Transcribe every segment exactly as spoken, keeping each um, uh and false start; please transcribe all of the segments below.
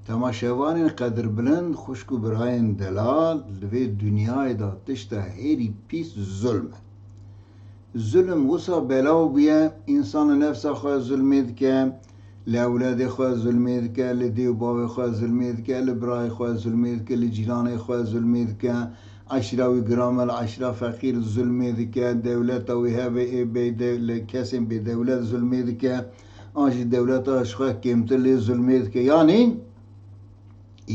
Temaşevanên qedirbilind, xwişk û birayên delal, li vê dinyayê de tişta hêrî pîs zulm e. Zulm wisa belav bûye, însan li nefsa xwe zulmê dike, li ewladê xwe zulmê dike, li dê û bavê xwe zulmê dike, li birayê xwe zulmê dike, li cîranê xwe zulmê dike, eşîra wî giran e, li eşîra feqîr zulmê dike, dewleta wî hebe ê bê de-, li kesên bêdewlet zulmê dike, an jî dewleta ji xwe kêmtir lê zulmê dike. Yanî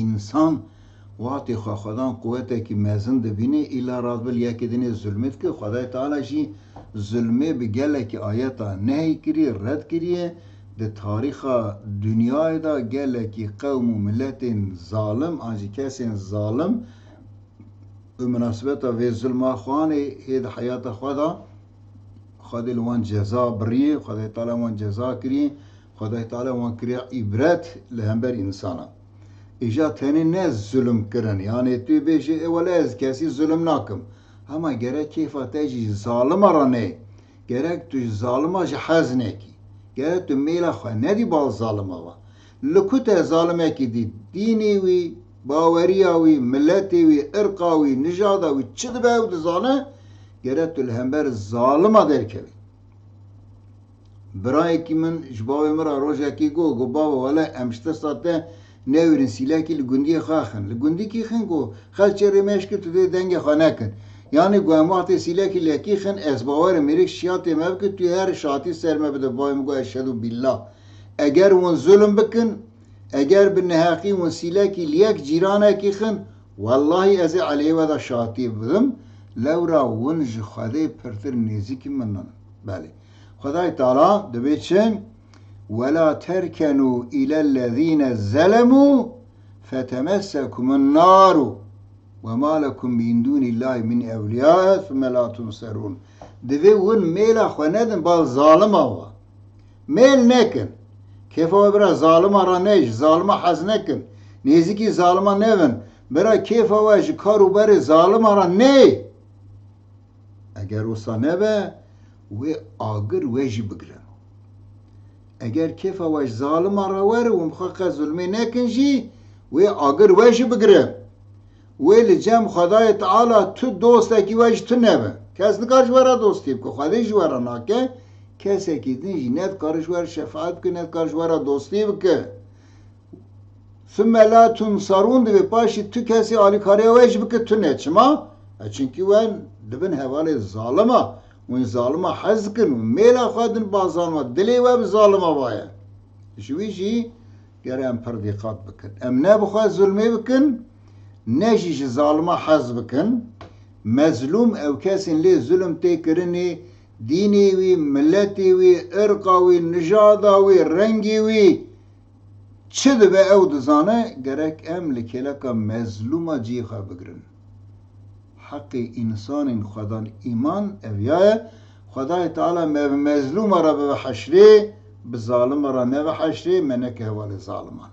însan wextê xwe xwedan quwetekî mezin dibîne, îla radbil yekê dinê zulmê dike. Xwedayê Teala jî zulmê bi gelekî ayeta nehy kirî, red kiriye. Di tarîxa dinyayê de gelekî qewm û miletên zalim, an jî kesên zalim, bi minasebeta vê zulma xwanê hê di heyata xwe de Xwedê li wan ceza biriyê, Xwedê Teala wan ceza kirî, Xwedê Teala wan kiriye îbret li hember însana. Îja tenê ne zulm kirin, yanê tu bêjî, ê wele ez kesî zulm nakim. Hema gerek kêfa te jî zalima re neyê. Gerek tu ji zalima jî hez nekî. Gerek tu mêla xwe nedî bal zalima ve. Li ku te zalimekî dît, dînê wî, baweriya wî, miletê wî, irqa wî, nijada wî çi dibe ew dizane, gerek tu li hember zalima derkevî. Birayekî min ji bavê min re rojekî got, got, "Bava, wele em ji tirsa te newêrin sîlekî li gundiyê xwe xin." Li gundî kî xin? Got, "Xelkê rê mêj kir, tu dê dengê xwe nekin." Yanî got, "Em wextê sîlekî li yekî xin, ez bawerim mêrik şiyatê me bike, tu her şatî ser me bide." Bavê min got, "Eşhedû billah. Eger hûn zulm bikin, eger bi neheqî hûn sîlekî li yek cîranekî xin, wellahî ez ê eleyê we de şatî bidim. Lewra hûn ji Xwedê pirtir nêzîkî min in." Belê. Xwedayê Teala dibê çi? "Wela terkenû îlellezîne zelemû fetemessekumun naru ve ma lekum min dûnillahî min ewliya thumme la tunserûn." Divê hûn mêla xwe nedin bal zalima we. Mêl nekin. Kêfa we bira zalima re ney, ji zalima hez nekin. Nêzîkî zalima nevin. Bira kêfa we ji kar û berê zalima re ney. Eger wisa nebe, wê agir we jî bigire. Eger kêfa we ji zalima re were, hûn bi xwe qet zulmê nekin jî, wê agir we jî bigire. Wê li cem Xwedayê Teala tu dostekî we ji tu nebe. Kes nikar ji we re dostî bike, Xwedê ji we re nake. Kesekî din jî nedikare ji we re şefaet bike, nedikare ji we re dostî bike. Sümme la tunsarûn, divê paşî tu kesî alîkariya we jî bike tune. Çima? E, çunkî we li bin hevalê zalim a. Hûn zalima hez dikin û mêla xwe din ba zalima. Dilê we bi zalima va ye. Ji wî jî gere em pir dîqat bikin. Em ne bi xwe zulmê bikin, ne jî ji zalima hez bikin. Mezlûm ew kesên lê zulm tê kirinê, dînê wî, miletê wî, irqa wî, nijada wî, rengê wî, çi dibe ew dizane, gerek em li kêleka mezlûma cihê xwe bigirin. Heqê însanên xwedan îman ev ya ye, Xwedayê Teala me bi mezlûma re bibe heşrê, bi zalima re nebe heşrê, me neke hevalê zaliman.